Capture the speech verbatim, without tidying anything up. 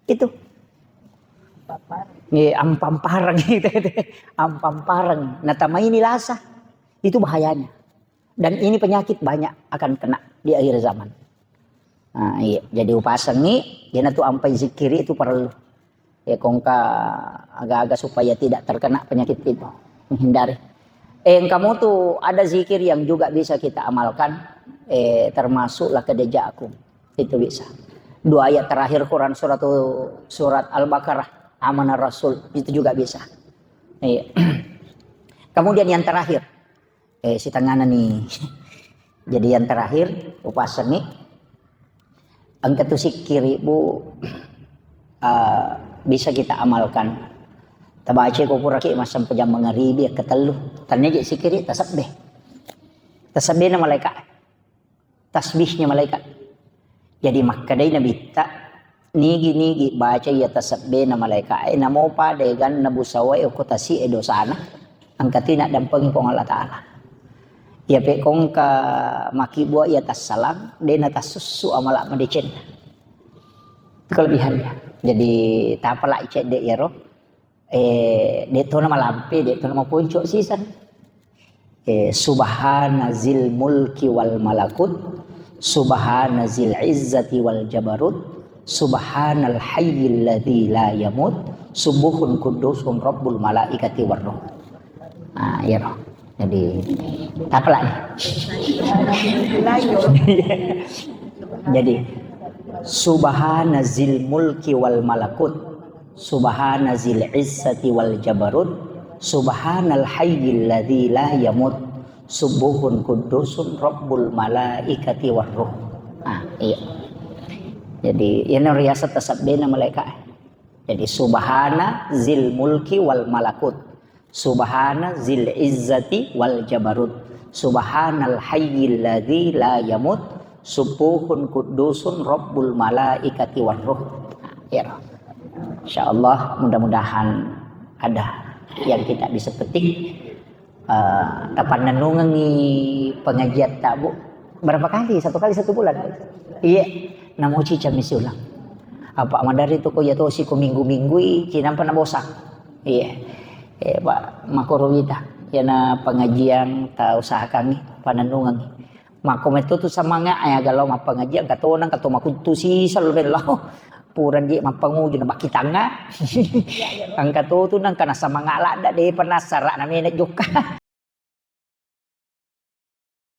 Itu. Iya, ampampareng gitu. Ampampareng. Natamaini lasa. Itu bahayanya. Dan ini penyakit banyak akan kena di akhir zaman. Nah, iya. Jadi upasengi, iyanatu ampai zikiri itu perlu. Ya, kongka aga-aga supaya tidak terkena penyakit itu, menghindari. Eh, kamu tuh ada zikir yang juga bisa kita amalkan, eh, termasuk laqad ja'akum. Itu bisa. Dua ayat terakhir Quran surat, surat Al-Baqarah, Amana Rasul, itu juga bisa. Iya. Kemudian yang terakhir, eh, sitengana nih. Jadi yang terakhir, upasengi. Engka tu sikkiri, Bu, eh, bisa kita amalkan. Tabaca ko puraki massempajang mangaribi, ketellu. Tanne je sikkiri, tasebbe. Tasebbe na malaikat. Tasbihnya malaikat. Jadi makkedai Nabitta, nigi-nigi baca iya tasebbe na malaikat e, namo pada eganna busawa e, okko tasi e dosana. Engka tina dampengi Puang Allah Ta'ala. Iya pe kongka makibbua iya tassalang, de na tassussu amala madecenna. Itu kelebihannya. Jadi, tapalai cedde iyaro. Eh, de tona malampe, de tona maponco siseng. Eh, subhana zil mulki wal malakut, subhana zil izzati wal jabarut, subhanal hayyil ladzi la yamut, subuhun kudusun rabbul malaikati war ruh. Ah, iya roh. Jadi, tapalai. Jadi, subhana zil mulki wal malakut, subhana zil izzati wal jabarut, subhanal hayyil ladzi la yamut, subuhun kudusun rabbul malaikati war ruh. Ah, iya. Jadi, ini riasa tasabbena malaikat. Jadi, subhana zil mulki wal malakut. Subhana zil izzati wal jabarut. Subhanal hayyil ladzi la yamut. Subuhun kudusun rabbul malaikati war ruh. Nah, ya. Insyaallah, mudah-mudahan ada yang kita bisa petik. Eh, tapannennungengi pengajian ta, Bu. Berapa kali? Satu kali satu bulan? Iya. Namo cica misi ulang. Apa madari tu ko iya tosi ko minggu-minggu i, cinampa na bosan. Iya. Eh, Pak, makoro wita. Iyana pengajian ta usahakangi, panennungengi. Makko metto tu semangat, eh, aga lao mappangajian, engka tona, engka to makuttu siseng lo bello. Purani mappanguju na bakki tangnga. Engka to tu nengka na semangat ladda, de pernah sara na mena jokka.